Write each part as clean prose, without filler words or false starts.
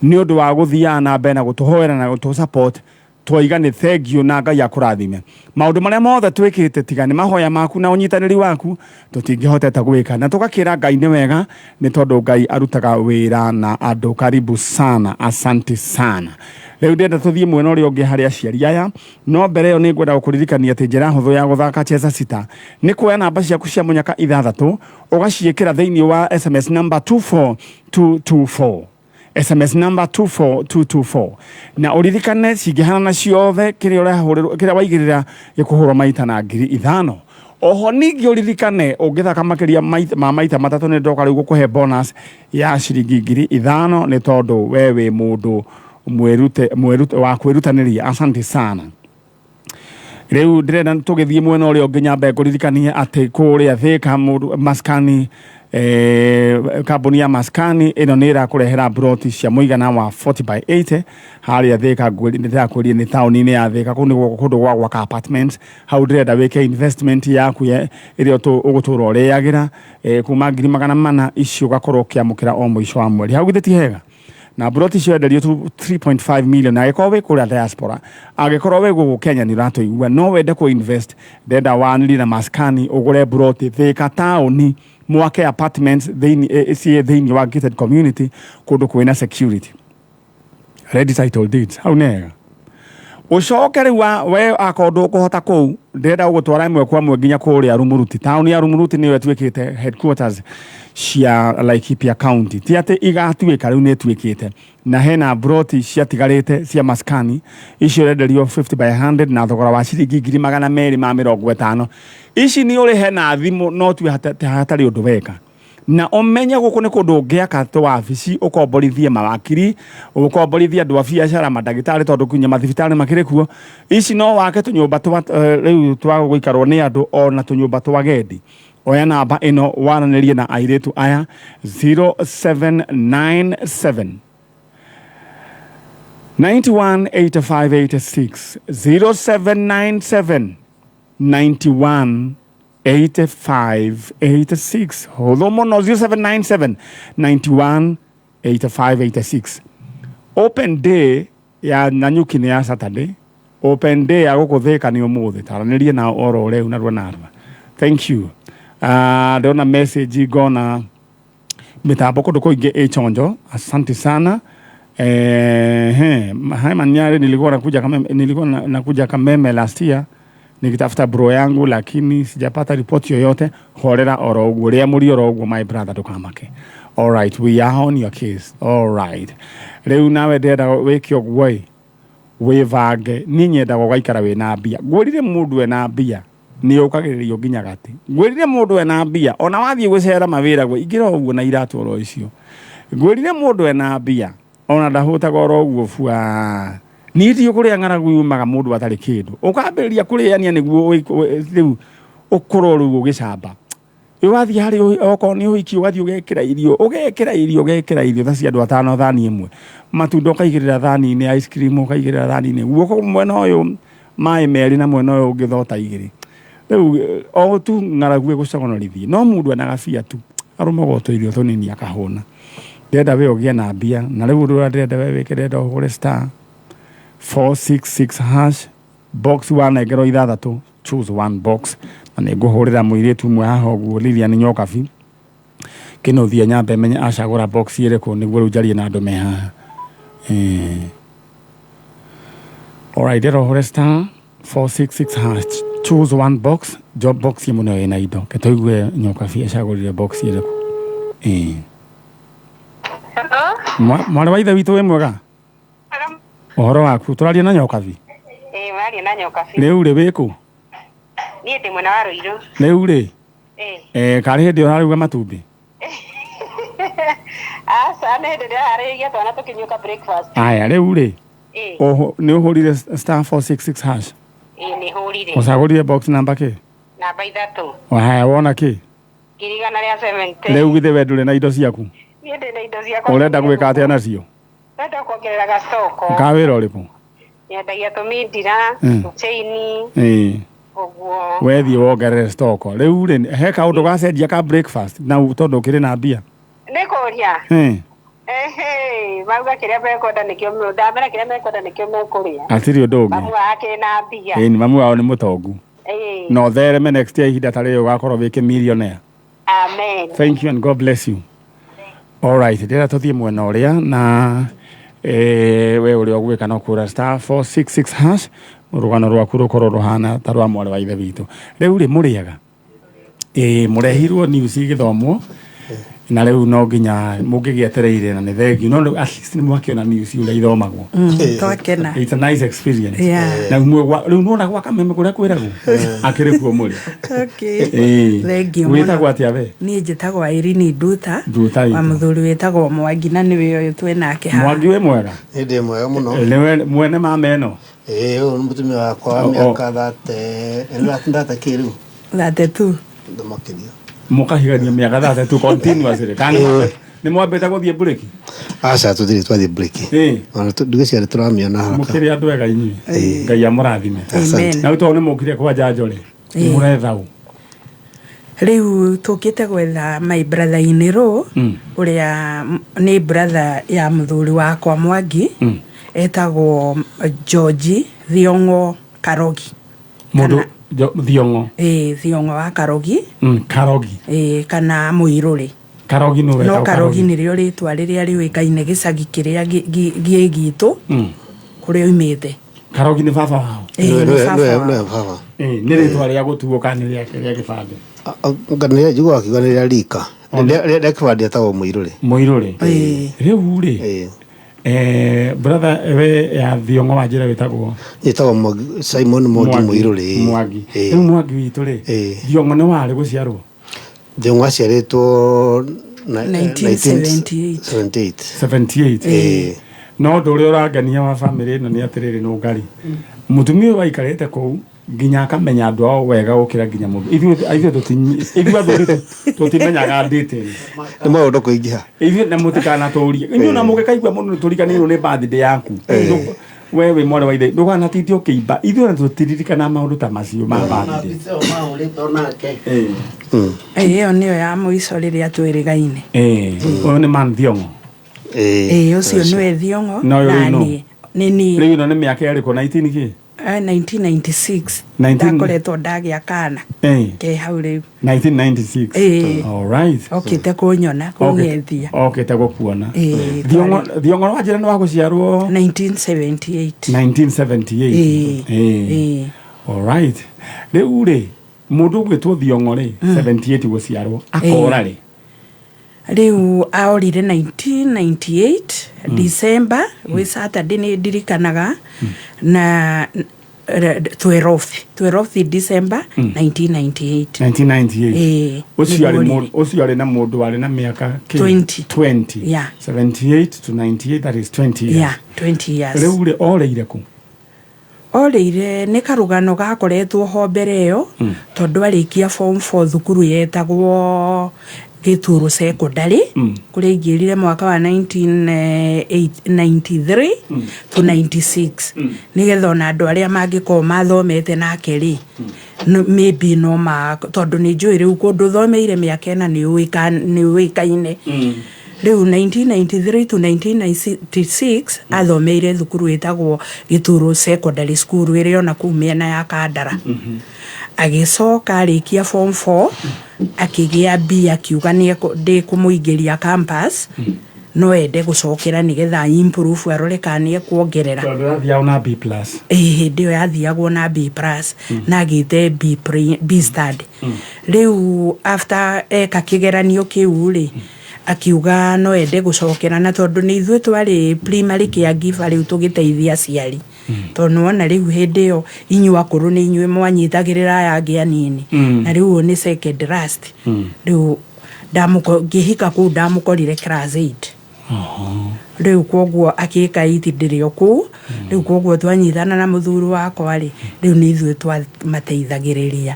Nĩ ũndũ wa gũthiaga na mbere na gũtũhoera na gũtũ support, twaiga nĩ thengiũ na Ngai akũrathime. Maũndũ marĩa mothe twĩkĩte, tiga nĩ mahoya maku na ũnyitanĩri waku, tũtingĩhotete gwĩka. Na tũgakĩra Ngai nĩ wega, nĩ tondũ Ngai arutaga wĩra na andũ. Karibu sana, asante sana. Rĩu ndĩrenda tũthiĩ mwena ũrĩa ũngĩ harĩ aciari aya, no mbere ĩyo nĩ ngwenda gũkũririkania atĩ njĩra hũthũ ya gũthaka Cheza Sita nĩ kuoya namba ciaku cia mũnyaka ithathatũ, ũgaciĩkĩra thĩinĩ wa SMS number 24224, SMS number 24224, na ũririkane cingĩhanana ciothe, kĩrĩa ũrahũrĩrwo, kĩrĩa waigĩrĩra gĩkũhũrwo maita na 5000. Oho ningĩ ũririkane ũngĩthaka makĩria ma maita matatũ, nĩ ndoka rĩu gũkũhe bonus ya ciringi 5000, nĩ tondũ we wĩ mũndũ mwĩrute mwĩrute wa kwĩrutanĩria. Asante sana. Rĩu ndĩrenda tũgĩthiĩ mwena ũrĩa ũngĩ, nyambe ngũririkanie atĩ kũrĩa Thĩka mũndũ Maskani, kambuni ya Maskani ĩno nĩ ĩrakũrehera mburoti cia mũigana wa 40 by 80 harĩa Thĩka. Ndĩrakwĩrire nĩ taũni-inĩ ya Thĩka, kũu nĩ kũndũ gwa gwaka apartments. Hau ndĩrenda wĩke investment yaku ĩrĩa ũgũtũra ũrĩagĩra, kuma 400,000 icio ũgakorwo ũkĩamũkĩra o mũico wa mweri. Hau githĩ ti hega? Na mburoti icio enderio tu 3.5 million. Na angĩkorwo wĩ kũrĩa diaspora, angĩkorwo wĩ gũkũ Kenya nĩ ũratũigua, no wende kũ invest, ndenda wanĩrie na Maskani ũgũre mburoti Thĩka taũni, mwake apartments thĩinĩ, ciĩ thĩinĩ wa gated community, kũndũ kwĩna security, ready title deeds. Hau nĩ hega. Ũcoke rĩu we akorwo ndũkũhota kũu, ndĩrenda gũgũtwara ĩmwe kwa ĩmwe nginya kũrĩa Rumuruti. Taũni ya Rumuruti nĩyo ĩtuĩkĩte headquarters cia Laikipia County. Ti atĩ igatuĩka, rĩu nĩ ĩtuĩkĩte, na hena mburoti ciatigarĩte cia Maskani icio irenderio 50 by 100 na thogora wa ciringi 250,000. Ici nĩ ũrĩhe na thimũ, no tue hatarĩ ũndũ weka. Na ũmenye gũkũ nĩ kũndũ ũngĩaka tũwabici, ũkomborithie mawakiri, ũkomborithie andũ a biacara, mandagĩtarĩ, tondũ kinya mathibitarĩ makĩrĩ kuo. Ici no wake tũnyũmba twa rĩu twa gũikarwo nĩ andũ, ona tũnyũmba twa gendi. Oya namba ĩno waranĩrie na airĩtu aya, 0797 918586, 0797 91 8586. Hũthũ mũno, 0797 91 8586. Open day ya Nanyuki nĩ ya Saturday, open day ya gũkũ Thĩka nĩ ũmũthĩ. Taranĩrie nao oro rĩu, narua narua. Thank you. Ndĩrona message, ngona mitambo kũndũ kũingĩ ĩ chonjo. Asante sana. He Manyari, nilikuwa nakuja Kameme last year nikitafuta bro yangu, lakini sijapata ripoti yoyote. Horera oro ũguo, rĩa mũri oro ũguo, my brother, ndũkamake. All right, we are on your case. All right, rĩu nawe ndĩrenda wĩke ũguo ĩ, wĩbange. Niĩ nyendaga ũgaikara wĩna mbia. Ngwĩrire mũndũ ena mbia nĩ ũkagĩrĩrio nginya gatĩ. Ngwĩrire mũndũ ena mbia, ona wathiĩ gũcera mawĩra gwe ingĩra ũguo na iratũ oro icio. Ngwĩrire mũndũ ena mbia ona ndahũtaga oro ũguo bua. Niĩ ndiũ kũrĩa ng'aragu yumaga mũndũ atarĩ kĩndũ, ũkambĩrĩria kũrĩania nĩguo rĩu ũkorwo rĩu ũgĩcamba. Rĩu wathiĩ harĩ okorwo nĩ ũhiki, ũgathiĩ ũgekĩra irio, ũgekĩra irio, ũgekĩra irio ta cia andũ atano thani ĩmwe, matunda ũkaigĩrĩra thani-inĩ, ice cream ũkaigĩrĩra thani-inĩ, guoko mwena ũyũ maĩ merĩ na mwena ũyũ ũngĩ thota igĩrĩ. Rĩu o tu ng'aragu ĩgũconorithie. No mũndũ ena gabia tu arũmagwo tũirio tũnini akahũna. Ndĩrenda we ũgĩe na mbia. Na rĩu ũndũ ũrĩa ndĩrenda we wĩke, ndĩrenda ũhũre *466# box wanengerwo ithathatũ, choose one box. Na nĩ ngũhũrĩra mũirĩtu ũmwe haha ũguo, Lilian Nyokabi kĩnũthia, nyambe menye acagũra box ĩrĩkũ nĩguo rĩu njarie na andũ me haha. Alright, ndĩrenda ũhũre *466#, choose one box, job box ĩmwe nĩyo ĩna indo. Ke tũigue Nyokabi acagũrire box ĩrĩkũ. Hello? Mwarĩ wa ithe witũ, wĩ mwega? Hello? Ũhoro waku? Tũraria na Nyokabi. Ĩĩ, waria na Nyokabi. Rĩu rĩ, wĩkũ? Niĩ ndĩ mwena wa Ruiru. Rĩu rĩ, Ĩĩ. Karĩ hĩndĩ ũraruga matumbĩ? Aca, nĩ hĩndĩ ndĩraharĩrĩria twana tũkĩnyuĩka breakfast. Aya, rĩu rĩ, Ĩĩ. Nĩ ũhũrire *466#? Ĩĩ, nĩ hũrire. Ũcagũrire box namba kĩ? Namba ithatũ. Haya, wona kĩ? 170,000. Rĩu githĩ we ndũrĩ na indo ciaku? Niĩ ndĩ na indo ciakwa. Ũrenda gwĩka atĩa nacio? Ndenda kuongerera gastoko. Ka wĩra ũrĩkũ? Nyendagia tũmindira, tũchaini, ũguo. Wethiĩ wongerere stock. Rĩu rĩ, he kaũndũ gacenjia ka breakfast na tondũ ũkĩrĩ na mbia? Nĩ kũria. Ehe, mauga kĩrĩa mekwenda nĩkĩo, ndamera kĩrĩa mekwenda nĩkĩo mekũrĩa. Hatirĩ ũndũ ũngĩ. Mamu wao akĩrĩ na mbia. Ĩni, mamu wao nĩ mũtongu. Ĩĩ. Na ũthereme next year ihinda ta rĩrĩ ũgakorwo wĩ kĩmillionaire. Amen. Thank you and God bless you. All right, ndĩrenda tũthiĩ mwena ũrĩa na we ũrĩa ũgwĩka no kũra star 466 hash, rũgano rwaku rũkorwo rũhana ta rwa mwarĩ wa ithe witũ. Rĩu rĩ, mũrĩega? Ĩĩ, mũrehirwo news igĩthomwo na rĩu no nginya mũngĩgĩetereire, na nĩ thengiũ, no rĩu at least nĩ mwakĩona news ũrĩa ithomagwo. Twakena. It's a nice experience. Na rĩu nĩwona gwa kameme kũrĩa kwĩragwo akĩrĩ kuo mũrĩ. Okay. Ĩĩ. Thank you mũno. Wĩtagwo atĩa we? Niĩ njĩtagwo Irene Nduta. Nduta wa itũ. Mũthuri wĩtagwo Mwangi, na nĩwe ũyũ twĩ nake haha. Mwangi, wĩ mwega? Nĩ ndĩ mwega mũno. Nĩwe mwene mama ĩno? Ĩĩ, ũyũ nĩ mũtumia wakwa wa Oh, oh. mĩaka 30, 30 kĩ rĩu? 32. Makĩria. Mũkahigania mĩaka 32 continuously kana nĩ mwambĩte gũthiĩ break? Aca, tũtirĩ twathiĩ break. Ona ndigwĩciria nĩ tũramĩona haraka. Mũkĩrĩ andũ ega inyuĩ, Ngai amũrathime. Amen. Na rĩu tondũ nĩ mũkire kwa njanjo rĩ, mũretha ũ? Rĩu tũkĩte gwetha my brother in law, ũrĩa nĩ brother ya mũthuri wakwa Mwangi, etagwo George Thiong'o Karogi. Mũndũ Thiong'o? Ĩĩ, Thiong'o wa Karogi. Karogi. Ĩĩ, kana Mũirũrĩ. Karogi nĩ No wetagwo? Karogi nĩrĩo rĩtwa rĩrĩa rĩũĩkaine gĩcagi kĩrĩa gĩ gitũ, kũrĩa oimĩte. Karogi nĩ baba wao? Ĩĩ, Nĩwe- nĩ nĩwe- baba nĩwe wao. nĩwe baba. Ĩĩ, nĩ rĩtwa rĩa gũtuo kana nĩ rĩa gĩbandĩ? Nĩ njiguaga akiuga nĩ rĩa rika. Rĩa kĩbandĩ etagwo Mũirũrĩ. Mũirũrĩ. Ĩĩ. Rĩu rĩ, Ĩĩ. Brother we ya Thiong'o wa njĩra wĩtagwo? Ĩtagwo Simon Mwangi Mũirũrĩ. Mwangi. Ĩĩ. Rĩu Mwangi witũ rĩ, Ĩĩ. Thiong'o nĩ warĩ gũciarwo? Thiong'o aciarĩtwo 1978. 78. 78? Ĩĩ. No ũndũ ũrĩa ũrangenia wa bamĩrĩ ĩno nĩ atĩrĩrĩ, nũngari mũtumia ũyũ waikarĩte kũu nginya akamenya andũ ao wega gũkĩra nginya mũndũ. Ithuĩ athuri tũtimenyaga details. Nĩ maũndũ kũingĩha. Ithuĩ na mũtikanatũrie inyuĩ, na mũgĩkaigua mũndũ nĩ tũriganĩirwo nĩ birthday yaku. We wĩ mwarĩ wa ithe, ndũkanatinde ũkĩimba, ithuĩ ona tũtiririkana maũndũ ta macio ma birthday. Ĩĩ. Ĩĩ, ĩyo nĩyo ya mũico rĩrĩa twĩrĩgaine. Ĩĩ, ũyũ nĩ man Thiong'o? Ĩĩ. Ĩĩ, ũcio nĩwe Thiong'o. Na ũyũ na rĩu nũ? niĩ nĩ niĩ. Rĩu ĩno nĩ mĩaka ĩrĩkũ, 19 kĩ? 1996. 19 Ndakoretwo ndagĩa kana ke hau rĩu. 1996? Ĩĩ. All right. Okĩte kũnyona, kũng'ethia. Okĩte gũkuona. Ĩĩ. Thiong'o wa njĩra nĩ wa gũciarwo? 1978. 1978? Ĩĩ. Ĩĩ. Ĩĩ. All right, rĩu rĩ, mũndũ ũgwĩtwo Thiong'o rĩ, 78 gũciarwo, akora rĩ? Rĩu aorire 1998 December, gwĩ Saturday, nĩ ndirikanaga, na 12 December 1998. 1998? Ĩĩ. Ũcio arĩ Nĩguo ũcio arĩ na mũndũ warĩ na mĩaka kĩ? 20. 20? Yeah. 78 to 98, that is 20 years. Yeah, 20 years. Rĩu rĩ, orĩire kũ? Orĩire nĩ karũgano gakoretwo ho mbere ĩyo, tondũ arĩkia form 4 thukuru yetagwo Gĩturu Secondary, kũrĩa aingĩrire mwaka wa 1993 to 96, nĩgetha ona andũ arĩa mangĩkorwo mathomete nake rĩ, maybe no ma, tondũ nĩ njũĩ rĩu kũndũ thomeire mĩaka 4 nĩ ũĩkaine. Rĩu 1993 to 1996 athomeire thukuru ĩtagwo Gĩturu Secondary School, ĩrĩ ona kũu mĩena ya Kandara. Agĩcoka arĩkia form 4 akĩgĩa B, akiuga nĩ ndĩkũmũingĩria campus, no ende gũcokera nĩgetha improve, arore kana nĩ ekuongerera. Tondũ athiaga na B plus. Ĩĩ, hĩndĩ ĩyo yathiagwo na B plus, na agĩte B, B stand. Rĩu after eka kĩgeranio kĩu rĩ, akiuga no ende gũcokera, na tondũ nĩ ithuĩ twarĩ primary caregiver rĩu tũgĩteithia aciari, tondũ nĩwona rĩu hĩndĩ ĩyo inyuĩ akũrũ nĩ inyuĩ mwanyitagĩrĩra aya angĩ anini. Na rĩu ũyũ nĩ second last. Rĩu ngĩhika kũu ndamũkorire class 8. Rĩu kwoguo akĩka iti ndĩrĩ o kũu. Rĩu kwoguo twanyitana na mũthuri wakwa rĩ, rĩu nĩ ithuĩ twamateithagĩrĩria.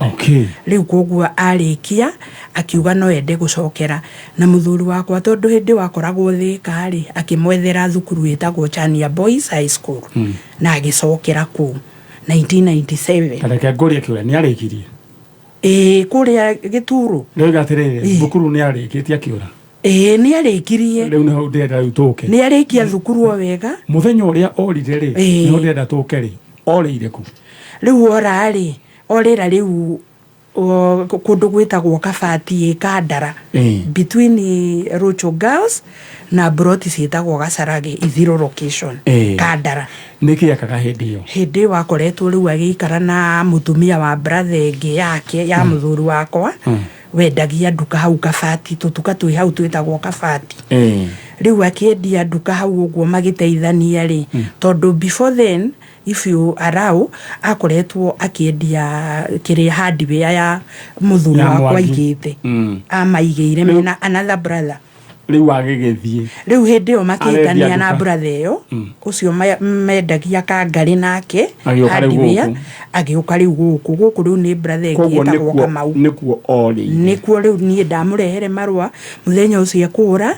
Rĩu kwoguo arĩkia akiuga no ende gũcokera, na mũthuri wakwa, tondũ hĩndĩ wakoragwo Thĩka rĩ, akĩmwethera thukuru ĩtagwo Chania Boys High School, na agĩcokera kũu 1997. Tareke ngũrie kĩũria, nĩ arĩkirie? Ĩĩ, kũrĩa Gĩturu. Rĩu atĩrĩrĩ, thukuru nĩ arĩkĩtie akĩũra? Ĩĩ, nĩ arĩkirie. Rĩu nĩho ndĩrenda rĩu tũke. Nĩ arĩkia thukuru o wega. Mũthenya ũrĩa orire rĩ, nĩho ndĩrenda tũke rĩ, orĩire kũ? Rĩu ora rĩ, orĩra rĩu kũndũ gwĩtagwo Kabati ĩ Kandara, between Rucho Girls na broti ciĩtagwo Gacarage, Ithirũ location, Kandara. Nĩkĩ ekaga hĩndĩ ĩyo? Hĩndĩ ĩyo akoretwo rĩu agĩikara na mũtumia wa brother ĩngĩ yake ya mũthuri wakwa, wendagia nduka hau Kabati, tũtuka twĩ hau twĩtagwo Kabati. Rĩu akĩendia nduka hau ũguo magĩteithania rĩ, tondũ before then, if you allow, akoretwo akĩendia kĩrĩa hardware ya mũthuri Ya wakwa Mwangi. aigĩte. Amaigĩire mena another brother. Rĩu agĩgĩthiĩ. Rĩu hĩndĩ ĩyo makĩhĩtania Arendia na nduka. brother ĩyo, ũcio mendagia kangarĩ nake Agĩũka rĩu hardware, gũkũ. Agĩũka rĩu gũkũ rĩu nĩ brother ĩngĩ Koguo ĩtagwo nĩkuo Kamau. Nĩkuo orĩire. Nĩkuo rĩu niĩ ndamũrehere marũa mũthenya ũcio ekũra,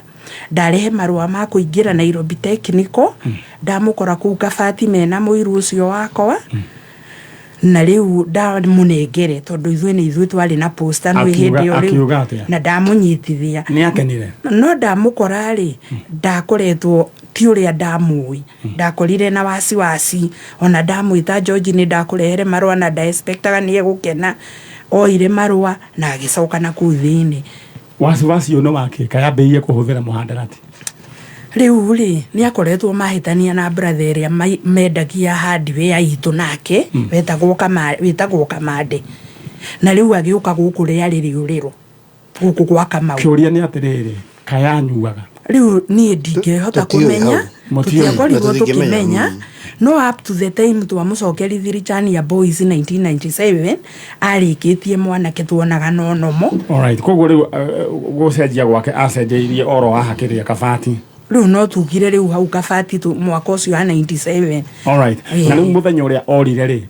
ndarehe marũa ma kũingĩra Nairobi Technical, ndamũkora kũu Kabati mena mũiru ũcio wakwa, na rĩu ndamũnengere tondũ ithuĩ nĩ ithuĩ twarĩ na poster nĩ hĩndĩ ĩyo rĩu. Akiuga atĩa? Na ndamũnyitithia. Nĩ akenire? No ndamũkora rĩ, ndakoretwo ti ũrĩa ndamũĩ, ndakorire na wasiwasi. Ona ndamwĩta, "George, nĩ ndakũrehere marũa," na ndaexpectaga nĩ egũkena. Oire marũa na agĩcoka na kũu thĩinĩ. Wasiwasi ũyũ nĩ wakĩ? Kayambĩrĩirie kũhũthĩra mũhandarati? Rĩu rĩ, nĩ akoretwo mahĩtania na brother ĩrĩa mendagia hardware itũ nake, wĩtagwo Kamande, na rĩu agĩũka gũkũ rĩarĩ rĩũrĩro gũkũ gwa Kamau. Kĩũria nĩ atĩrĩrĩ, kayanyuaga? Rĩu niĩ ndingĩhota Tũtiũĩ kũmenya. hau. Mũtiũĩ. Tũtiakorirwo Tũtingĩmenya, tũkĩmenya. No up to the time twamũcokerithirie Chania Boys 1997, arĩkĩtie mwanake tuonaga no nomo. Alright, koguo rĩu gũcenjia gwake acenjeirie oro haha kĩrĩa Kabati. Rĩu no tugire rĩu hau Kabati mwaka ũcio wa 97. Alright. Na rĩu mũthenya ũrĩa orire rĩ,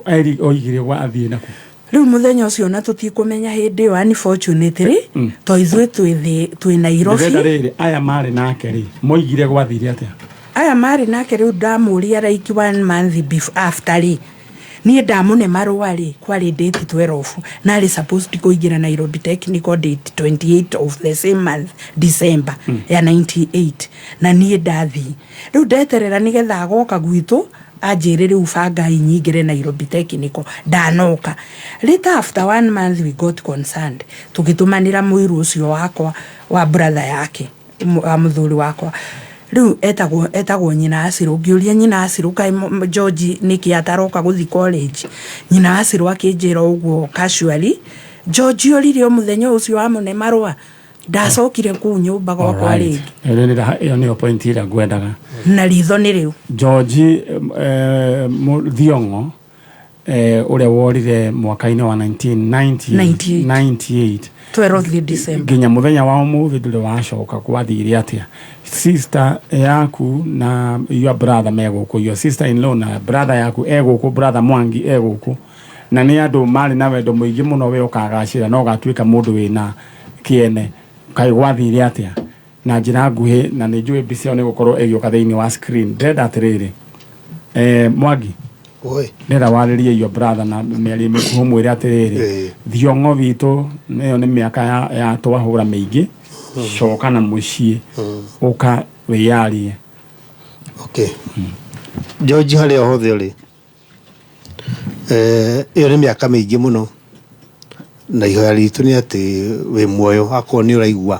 eri oigire gwa athiĩ naku? Rĩu mũthenya ũcio na tũtikũmenya hĩndĩ ĩyo, unfortunately, to ithuĩ twĩ twĩ Nairobi. Ndĩrenda rĩrĩ, aya marĩ nake rĩ, moigire gwathire atĩa? Aya marĩ nake rĩu ndamũria like one month before, after rĩ, niĩ ndamũne marũa rĩ, kwarĩ date 12, narĩ supposed kũingĩra Nairobi Technical date 28 of the same month, December ya 98. Na niĩ ndathiĩ rĩu ndeterera nĩgetha agoka gwitũ anjĩre rĩu bangai nyingĩre Nairobi Technical. Ndanoka later, after one month, we got concerned, tũgĩtũmanĩra mũiru ũcio wakwa wa brother yake wa mũthuri wakwa rĩu etagwo nyina Acirũ. Ngĩũria nyina Acirũ kaĩ George nĩkĩ ataroka gũthi college. Nyina Acirũ akĩnjĩra ũguo casually, George orire o mũthenya ũcio wa mũne marũa, ndacokire kũu nyũmba gwakwa rĩngĩ. Ĩyo nĩyo point ĩrĩa ngwendaga. Na ritho nĩ rĩu. George Thiong'o, ũrĩa worire mwaka-inĩ wa 1998. 98. 12 December. Nginya mũthenya wa ũmũthĩ ndũrĩ wacoka. Gwathire atĩa? Sister yaku na your brother me gũkũ, your sister in law na brother yaku e gũkũ, brother Mwangi e gũkũ, na nĩ andũ marĩ na wendo mũingĩ mũno we ũkagacĩra na ũgatuĩka mũndũ wĩna kĩene. Kaĩ gwathire atĩa? Na njĩra nguhĩ, na nĩ njũĩ mbica ĩyo nĩ gũkorwo ĩgĩũka thĩinĩ wa screen. Ndĩrenda atĩrĩrĩ, Mwangi, Oi. ndĩrenda warĩrie your brother na mĩario mĩkuhũ, mwĩre atĩrĩrĩ, Thiong'o witũ, ĩyo nĩ mĩaka ya twahũra mĩingĩ, coka na mũciĩ, ũka wĩyarie. Okay. George, harĩa hothe ũrĩ, ĩyo nĩ mĩaka mĩingĩ mũno, na ihoya ritũ nĩ atĩ wĩ muoyo. Akorwo nĩ ũraigua,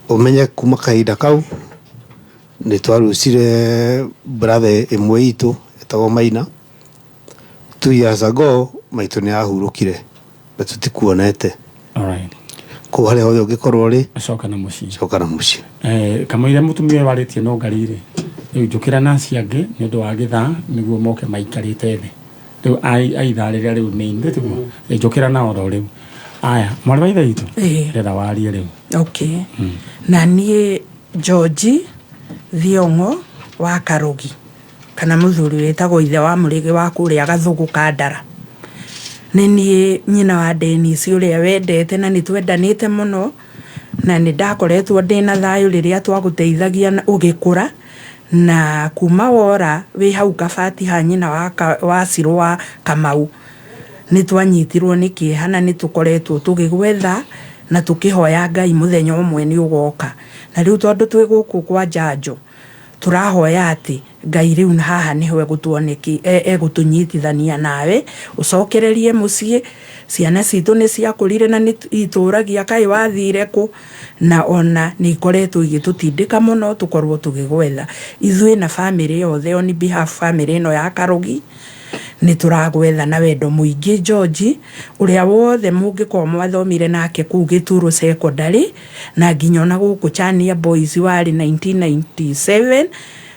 ũmenye kuma kahinda kau nĩ twarucire brother ĩmwe itũ ĩtagwo Maina 2 years ago. Maitũ nĩ ahurũkire na tũtikuonete. Kũu harĩa hothe ũngĩkorwo ũrĩ, coka na mũciĩ. Coka na mũciĩ. Kamũira mũtumia ũyũ warĩtie no ngari rĩ, rĩu njũkĩra na acio angĩ nĩ ũndũ wa gĩthaa nĩguo moke maikarĩte thĩ rĩu a ithaa rĩrĩa rĩu nĩ ithuĩ tiguo. Njũkĩra na oro rĩu aya mwarĩ wa ithe witũ. Ndĩrenda warie rĩu. Okay, na niĩ George Thiong'o wa Karugi, kana mũthuri wĩtagwo ithe wa Mũrĩgĩ wa kũrĩa Gathũgũ Kandara, nĩ niĩ nyina wa Dennis ũrĩa wendete, na nĩ twendanĩte mũno, na nĩ ndakoretwo ndĩna thayũ rĩrĩa twagũteithagia ũgĩkũra. Na kuma wora wĩ hau kabati ha nyina wa Cirũ wa Kamau, nĩ twanyitirwo nĩ kĩeha na nĩ tũkoretwo tũgĩgwetha. Na tũkĩhoya Ngai mũthenya ũmwe nĩ ũgoka. Na rĩu tondũ twĩ gũkũ kwa Njanjo, tũrahoya atĩ Ngai rĩu haha nĩho egũtũnyitithania nawe, ũcokererie mũciĩ. Ciana citũ nĩ ciakũrire na nĩ itũragia kaĩ wathire kũ, na ona nĩ ikoretwo igĩtũtindĩka mũno tũkorwo tũgĩgwetha. Ithuĩ na bamĩrĩ yothe, on behalf bamĩrĩ ĩno ya Karũgi, nĩ tũragwetha na wendo mũingĩ. George, ũrĩa wothe mũngĩkorwo mwathomire nake kũu Gĩturo Secondary na nginya ona gũkũ Chania Boys warĩ 1997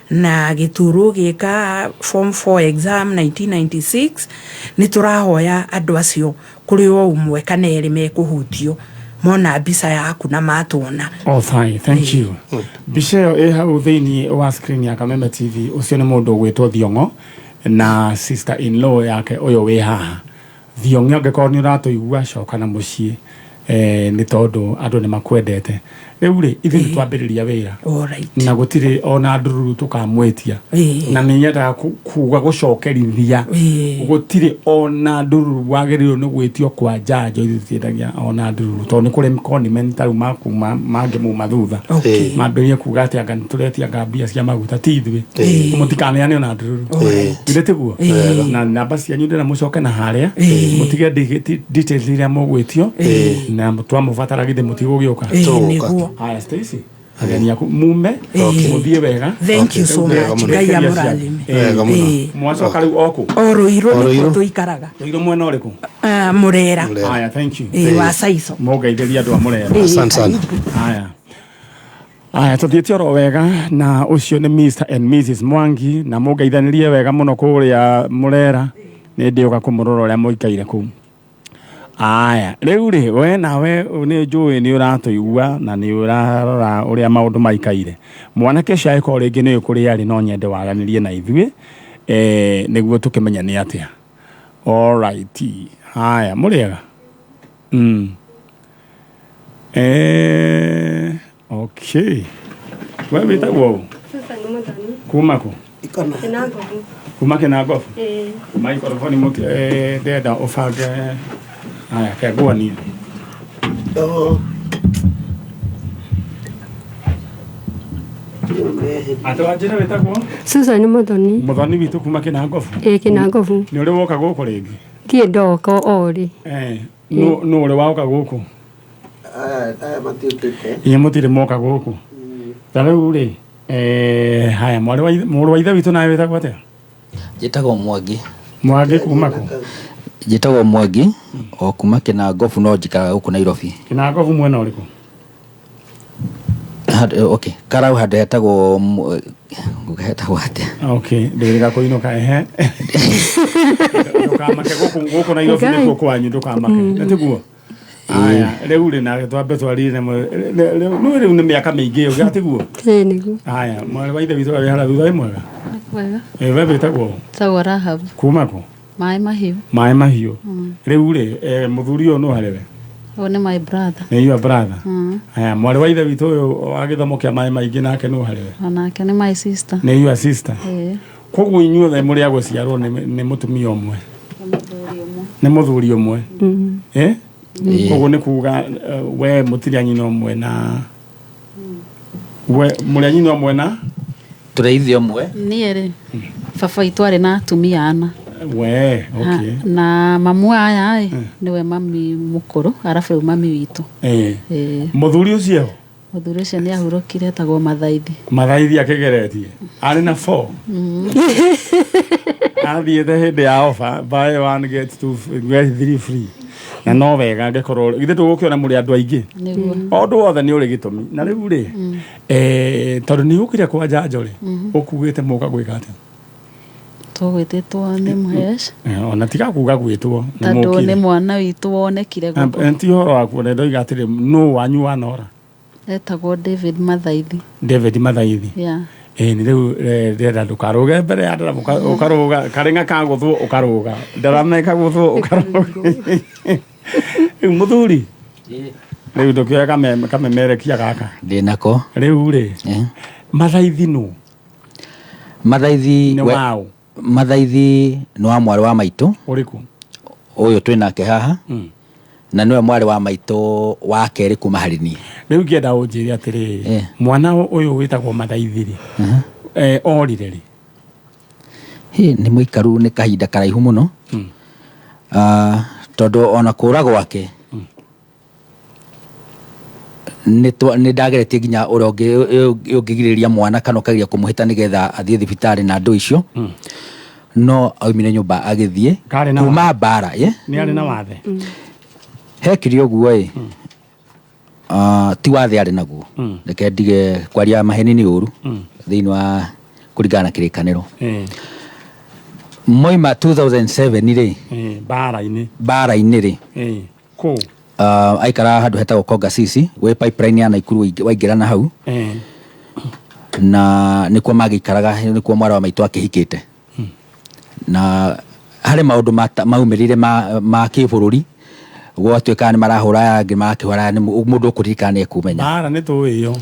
na Gĩturo gĩka form 4 exam 1996, nĩ tũrahoya andũ acio kũrĩ o ũmwe kana erĩ mekũhutio mona mbica yaku na matuona. Oh, fine. Thank you. Mbica ĩyo ĩ hau thĩinĩ wa screen ya Kameme TV, ũcio nĩ mũndũ ũgwĩtwo Thiong'o na sister in law yake ũyũ wĩ haha. Thiong'o, angĩkorwo nĩ ũratũigua, coka na mũciĩ nĩ tondũ andũ nĩ makwendete. Rĩu rĩ, ithuĩ nĩ twambĩrĩria wĩra na gũtirĩ ona ndururu tũkamwĩtia, na nĩ nyendaga kuga gũcokerithia, gũtirĩ ona ndururu wagĩrĩirwo nĩ gwĩtio kwa Njanjo. Ithuĩ tũtiendagia ona ndururu, tondũ nĩ kũrĩ condiment ta rĩu makuma mangĩ muma thutha mambĩrĩrie kuga atĩ anga nĩtũretia anga mbia cia maguta. Ti ithuĩ, mũtikaneane ona ndururu. Githĩ tiguo? Na namba cianyu ndĩra mũcoke na harĩa mũtige details iria mũgwĩtio, na twamũbatara githĩ mũtigũgĩũka? Ĩĩ, nĩguo. Haya, Stacy, ageni aku mume mũthiĩ wega. Thank you so Wega much. mũno. Ngai amũrathime. Wega mũno. Mwacoka rĩu oku? O Rũirũ. O nĩkuo Ruiru. tũikaraga. Rũirũ mwena ũrĩkũ? Ah, Mũrera. Mũrera. Haya, thank you. Ĩĩ, wa Saico. Mũngeithĩria andũ a Mũrera. Asante sana. Haya, aya, tũthiĩte oro wega, na ũcio nĩ Mr and Mrs Mwangi, na mũngeithanĩrie wega mũno kũrĩa Mũrera. Nĩ ndĩũka kũmũrora ũrĩa mũikaire kũu. Aya, rĩu rĩ, we nawe nĩ njũĩ nĩ ũratũigua na nĩ ũrarora ũrĩa maũndũ maikaire. Mwanake ũcio angĩkorwo rĩngĩ nĩ kũrĩa arĩ, no nyende waranĩrie na ithuĩ nĩguo tũkĩmenye nĩ atĩa. Alright, haya, mũrĩega? Okay, we wĩtagwo ũ? Susan Muthoni. Kuma kũ? Kĩnangobu. Kuma Kĩnangobu? Ĩĩ. Maikoroboni mũti ndenda ũbange. Haya, kenguonie. Atĩ wanjĩra wĩtagwo? Susan Muthoni. Mũthoni witũ kuma Kĩnangobu? Ĩĩ, Kĩnangobu. Nĩ ũrĩ woka gũkũ rĩngĩ? Ndirĩ ndoka o rĩ. Nũ ũrĩ waũka gũkũ? Aya matiũkĩte. Inyuĩ mũtirĩ moka gũkũ ta rĩu rĩ. Haya, mũrũ wa ithe witũ nawe wĩtagwo atĩa? Njĩtagwo Mwangi. Mwangi kuma kũ? Njĩtagwo Mwangi o kuma Kĩnangobu, no njikaraga gũkũ Nairobi. Kĩnangobu mwena ũrĩkũ? Okay, Karau, handũ hetagwo hetagwo atĩa? Okay, ndĩrĩga kũinũka. Ehe, ndũkamake, gũkũ Nairobi nĩkuo kwanyu, ndũkamake, nĩ tiguo? Aya, rĩu rĩ, nake twambe twarire rĩu rĩu nĩ mĩaka mĩingĩ ĩyo, gatiguo? Ĩĩ, nĩguo. Aya, mwarĩ wa ithe witũ ũrĩa wĩ harĩa thutha, wĩ mwega? Wega. We wĩtagwo ũ? Tagwo Rahab. Kuma kũ? Maĩ Mahiũ. Maĩ Mahiũ. Rĩu rĩ, mũthuri ũyũ nũ harĩ we? Ũyũ nĩ my brother. Nĩ your brother. Aya, mwarĩ wa ithe witũ ũyũ wa gĩthomo kĩa maĩ maingĩ nake nũ harĩ we? Onake nĩ my sister. Nĩ your sister. Ĩĩ. Koguo inyuothe mũrĩ a gũciarwo nĩ mũtumia ũmwe? Nĩ mũthuri ũmwe. Nĩ mũthuri ũmwe. Eh, koguo nĩ kuga we mũtirĩ a nyina ũmwe na we mũrĩ a nyina ũmwe na? Tũrĩ ithe ũmwe. Niĩ rĩ, baba witũ arĩ na atumia ana. We, okay. Na mamu aya ĩ nĩwe mami mũkũrũ, arabu rĩu mami witũ. Ĩĩ. Mũthuri ũcio? Mũthuri ũcio nĩ ahurũkire, etagwo Mathaithi. Mathaithi akĩgeretie arĩ na four, athiĩte hĩndĩ ya offer, buy one get two, get three free, na no wega angĩkorwo githĩ tũgũkĩona mũrĩ andũ aingĩ. Nĩguo. O ũndũ wothe nĩ ũrĩ gĩtũmi. Na rĩu rĩ, tondũ nĩ ũkire kwa Njanjo rĩ, ũkugĩte mũka gwĩka atĩa? Tũgwĩtĩtwo nĩ Mũhesh. Ona tiga kuga gwĩtwo nĩ tondũ nĩ mũkire. mwana witũ wonekire gũkũ. Ti ũhoro waku, na ndoiga atĩrĩ, nũ wanyu wanora? Etagwo David Mathaithi. David Mathaithi? Yeah. Ĩĩ, nĩ rĩu ndĩrenda ndũkarũge mbere ya ndarama, ũkarũga karĩng'a kagũthwo, ũkarũga ndarama ĩkagũthwo, ũkarũga. Rĩu mũthuri, rĩu ndũkĩoe kamemerekia gaka. Ndĩ nako. Rĩu rĩ, Mathaithi nũ? Mathaithi nĩ waũ? Mathaithi nĩ wa mwarĩ wa maitũ. Ũrĩkũ? Ũyũ twĩ nake haha. Na nĩwe mwarĩ wa maitũ wa kerĩ kuma harĩ niĩ. Rĩu ingĩenda ũnjĩre atĩrĩrĩ, Eh. mwana ũyũ wĩtagwo Mathaithi-rĩ, orire rĩ? Hĩ, nĩ mũikaru nĩ kahinda karaihu mũno. Ah, tondũ ona kũra gwake nĩ ndageretie nginya ũrĩa ũngĩgirĩrĩria mwana kana ũkageria kũmũhĩta nĩgetha athiĩ thibitarĩ na andũ icio, no aumire nyũmba agĩthiĩ Karĩ na kuma mbara ye. Nĩ arĩ na wathe? Hekire ũguo ĩ, ti wathe arĩ naguo. Reke ndige kwaria maheni nĩ ũru thĩinĩ wa kũringana na kĩrĩkanĩro. Moima 2007 rĩ, Mbara-inĩ. Mbara-inĩ rĩ, Kũ? Aikara handũ hetagwo Kongasisi gwĩ pipeline ya Naikuru waingĩra na hau, na nĩkuo magĩikaraga, nĩkuo mwarĩ wa maitũ akĩhikĩte, na harĩ maũndũ maumĩrire ma kĩbũrũri, gwatuĩka nĩ marahũra aya angĩ marakĩhũra aya, nĩ mũndũ ũkũririkana nĩ ekũmenya. Mbara nĩ tũĩ ĩyo.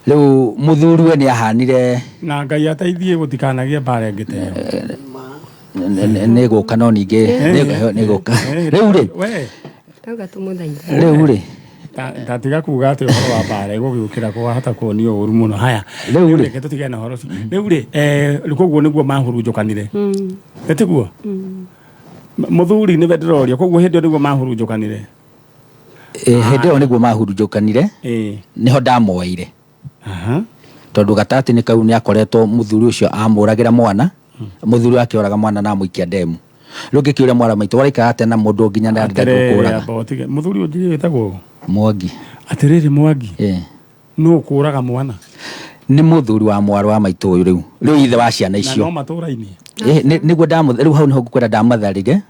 Rĩu mũthuriwe nĩ ahanire. Na Ngai ateithie gũtikanagie mbara ĩngĩ ta ĩyo. Nĩ gũka, no ningĩ nĩ gũka rĩu rĩ. We. Ndauga tũmũthaithe. Rĩu rĩ, Tatiga kuga atĩ ũhoro wa mbara ĩgũgĩũkĩra kwahota kuonio ũru mũno. Haya, Rĩu rĩ. Reke tũtigane na ũhoro ũcio rĩu rĩ, koguo nĩguo mahurunjũkanire, ĩtiguo mũthuri nĩwe ndĩroria, koguo hĩndĩ ĩyo nĩguo mahurunjũkanire? Hĩndĩ ĩyo nĩguo mahurunjũkanire. Nĩho ndamoeire, tondũ gatagatĩ-inĩ kau nĩ akoretwo mũthuri ũcio amũragĩra mwana, mũthuri wake oraga mwana na amũikia ndemu. Rĩu ngĩkĩũria mwana maitũ, waraikara atĩa na mũndũ nginya ndarenda Atĩrĩrĩ, gũkũraga? Amba ũtige. Mũthuri ũnjĩre wĩtagwo ũ? Mwangi. Atĩrĩrĩ Mwangi, nũ ũkũraga mwana? Nĩ mũthuri wa mwarĩ wa maitũ ũyũ rĩu ithe wa ciana Na icio. no matũra-inĩ? Nĩguo rĩu hau nĩho ngũkwĩra ndamatharire,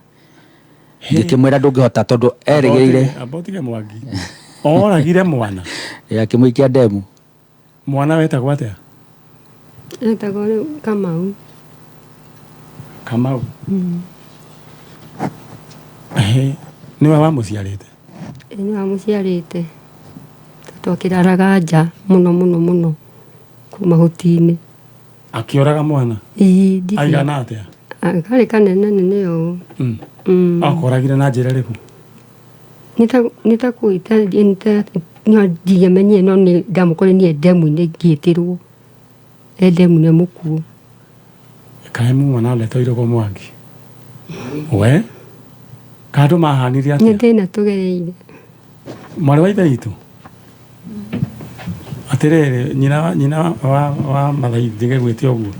ngĩkĩmwĩra ndũngĩhota tondũ erĩgĩrĩire. Amba ũtige Mwangi, oragire mwana? Akĩmũikia ndemu. Mwana wetagwo atĩa? Etagwo rĩu Kamau. Kamau. Ehe, nĩwe wamũciarĩte? Ĩ, nĩwe wamũciarĩte. Twakĩraraga nja mũno mũno mũno kũu mahuti-inĩ. Akĩũraga mwana? Ĩĩ, ndirĩ. Aigana atĩa? Ah, karĩ kanene nene ũũ. Akoragire na njĩra ĩrĩkũ? Nĩ ta kũita, nĩ ta no ndiamenyire, no nĩ ndamũkorire niĩ ndemu-inĩ ngĩtĩrwo e ndemu-inĩ mũkuũ. Kaĩ muma na ndeto irĩkũ Mwangi? We kandũ mahanire Nĩ atĩa? thĩna tũgereire. Mwarĩ wa ithe witũ, atĩrĩrĩ, nyina wa Mathai, njige gwĩte ũguo,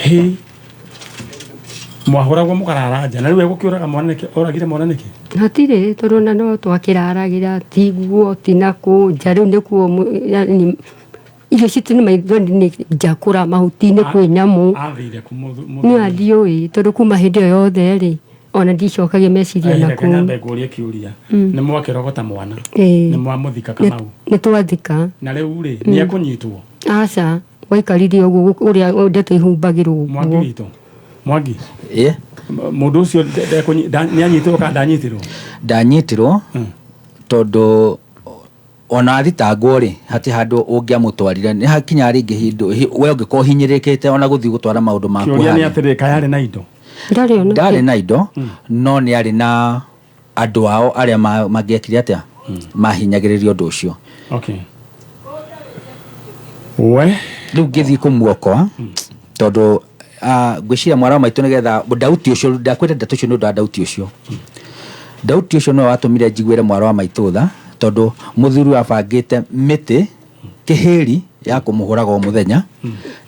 hĩ, mwahũragwo mũkarara nja, na rĩu egũkĩũraga mwana nĩkĩ? Oragire mwana nĩkĩ? Hatirĩ, tondũ ona no twakĩraragĩra, ti guo ti na kũ nja, rĩu nĩkuo yani irio citũ nĩ maitho nĩ nja kũra mahuti-inĩ kwĩ nyamũ. Athire kũ Niĩ mũthuri? Ndiũĩ, tondũ kuma hĩndĩ ĩyo yothe rĩ, ona ndicokagia meciria na Reke kũu. nyambe ngũrie kĩũria. Nĩ mwakĩrogota mwana? Ĩĩ. Nĩ mwamũthika Kamau? Nĩ twathika. Na rĩu rĩ, nĩ ekũnyitwo? Aca, waikarire ũguo ũrĩa ndeto ihumbagĩrwo Mwangi ũguo. witũ, Mwangi. Ĩ. Mũndũ ũcio nĩ anyitirwo kana ndanyitirwo? Ndanyitirwo, tondũ ona athitangwo rĩ, hatirĩ handũ ũngĩamũtwarire. Nĩ hakinya rĩngĩ hĩndĩ we ũngĩkorwo ũhinyĩrĩrĩkĩte ona gũthiĩ gũtwara maũndũ maku Kĩũria nĩ harĩa. atĩrĩrĩ, kaĩ arĩ na indo? Ndarĩ ona. Ndarĩ na indo, no nĩ arĩ na andũ ao arĩa mangĩekire atĩa, mahinyagĩrĩria ũndũ ũcio. Okay. We. Rĩu ngĩthiĩ kũmuokoa, tondũ ngwĩciria mwana wa maitũ nĩgetha dauti ũcio, ndakwĩra ndeto icio nĩ ũndũ wa dauti ũcio. Dauti ũcio nĩwe watũmire njiguĩre mwarĩ wa maitũ tha, tondũ mũthuri wabangĩte mĩtĩ kĩhĩri ya kũmũhũraga o mũthenya,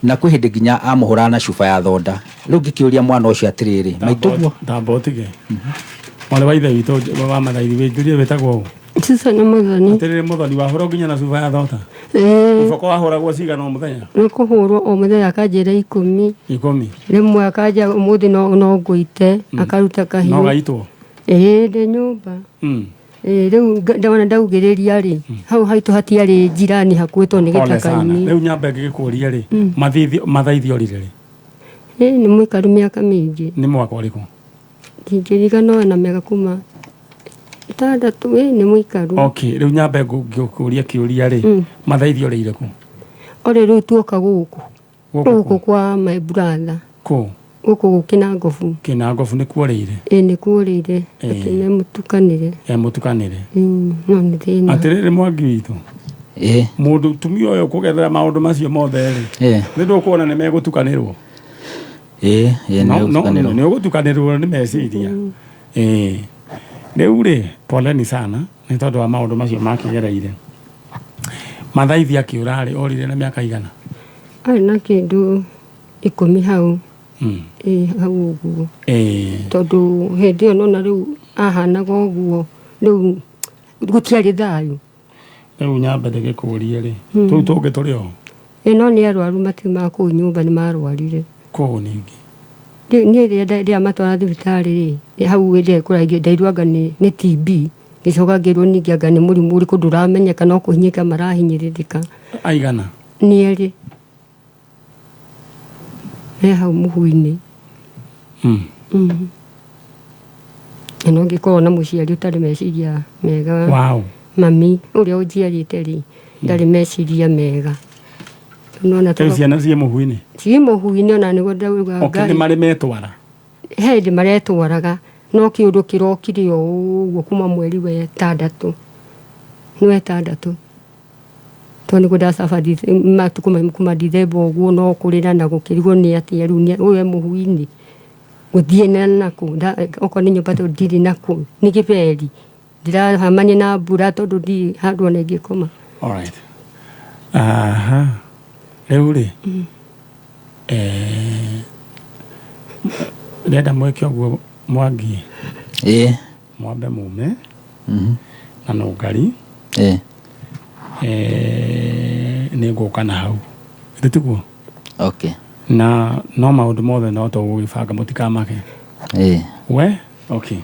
na kwĩ hĩndĩ nginya amũhũraga na cuba ya thonda. Rĩu ngĩkĩũria mwana ũcio atĩrĩrĩ, maitũguo. Tamba ũtige. Mwarĩ wa ithe witũ wa Mathaithi, wĩnjũrie wĩtagwo ũ? Susan Muthoni. Atĩrĩrĩ Muthoni, wahũrwo nginya na cuba ya thonda? Ĩĩ. Iboko wahũragwo cigana o mũthenya? Nĩ kũhũrwo o mũthenya, akanjĩra 10. 10. Rĩmwe akanja ũmũthĩ no ngũite, akaruta kahiũ. No gaitwo? Ĩĩ, ndĩ nyũmba. Ĩĩ, rĩu ndona ndaugĩrĩria rĩ, hau haitũ hatiarĩ njirani hakuhĩ tondũ nĩ Pole sana. gĩthaka-inĩ. Rĩu nyambe ngĩgĩkũrie rĩ, Mathaithi orire rĩ? Ĩĩ, nĩ mũikaru mĩaka mĩingĩ. Nĩ mwaka ũrĩkũ? Ndingĩririkana ona mĩaka kuma 6, ĩĩ nĩ mũikaru. Okay, rĩu nyambe ngũkũria kĩũria rĩ, Mathaithi orĩire kũ? Ore rĩu tuoka gũkũ. Gũkũ Gũkũ kwa my brother. Kũ? Gũkũ Kĩnangobu. Kĩnangobu nĩ kuorĩire? Ĩ, nĩ kuorĩire. Ĩĩ. Nĩ mũtukanĩre. E mũtukanĩre. No nĩ thĩna. Atĩrĩrĩ Mwangi witũ. Ĩĩ. Mũndũ tumia ũyũ kũgerera maũndũ macio mothe rĩ. Ĩĩ. Nĩ ndũkuona nĩ megũtukanĩrwo? Ĩĩ, ĩĩ, No, no, nĩ nĩ ũgũtukanĩrwo nĩ meciria. Ĩĩ. Rĩu rĩ, poleni sana nĩ tondũ wa maũndũ macio makĩgereire. Mathaithi akĩũra rĩ, orire na mĩaka igana? Arĩ na kĩndũ 10 hau. Ĩĩ, hau ũguo. Ĩĩ. Tondũ hĩndĩ ĩyo nona rĩu ahanaga ũguo, rĩu gũtiarĩ thayũ. Rĩu nyambe ndĩgĩkũrie rĩ, tũu tũngĩ tũrĩ oho? Ĩĩ, no nĩ arwaru matiumaga kũu nyũmba, nĩ marwarire. Kũu ningĩ? Niĩ rĩrĩa matwara thibitarĩ rĩ, hau hĩndĩ ĩrĩa kũraigire ndairwo anga nĩ TB, ngĩcoka ngĩrwo ningĩ anga nĩ mũrimũ ũrĩkũ ndũramenyeka no kũhinyĩka marahinyĩrĩrĩka. Aigana? Nĩ erĩ. Me hau mũhu-inĩ. Na no ngĩkorwo na mũciari ũtarĩ meciria mega. Wow. Mami ũrĩa ũnjiarĩte rĩ, ndarĩ meciria mega. Nona Rĩu ciana ciĩ mũhu-inĩ? Ciĩ mũhu-inĩ ona nĩguo ndauga Okay, nĩ marĩ metwara? He hĩndĩ maretwaraga, no kĩũndũ kĩrokire o ũguo kuma mweri wa ĩtandatũ. Nĩ wa ĩtandatũ. Tondũ nĩguo ndacabathi matukũ ma kuma Dithemba ũguo no kũrĩra na gũkĩrigwo nĩ atĩa rĩu ũyũ e mũhu-inĩ. Gũthiĩ na nakũ, okorwo nĩ nyũmba tondũ ndirĩ nakũ, nĩ gĩberi. Ndĩrahamania na mbura tondũ ndirĩ handũ ona ingĩkoma. Alright. Aha. Rĩu rĩ, ndĩrenda mwĩke ũguo Mwangi. Ĩĩ. Mwambe mume. Na nũngari. Ĩĩ. Nĩ ngũka na hau. Githĩ tiguo? Okay. Na no maũndũ mothe no tũgũgĩbanga mũtikamake. Ĩĩ. We? Okay.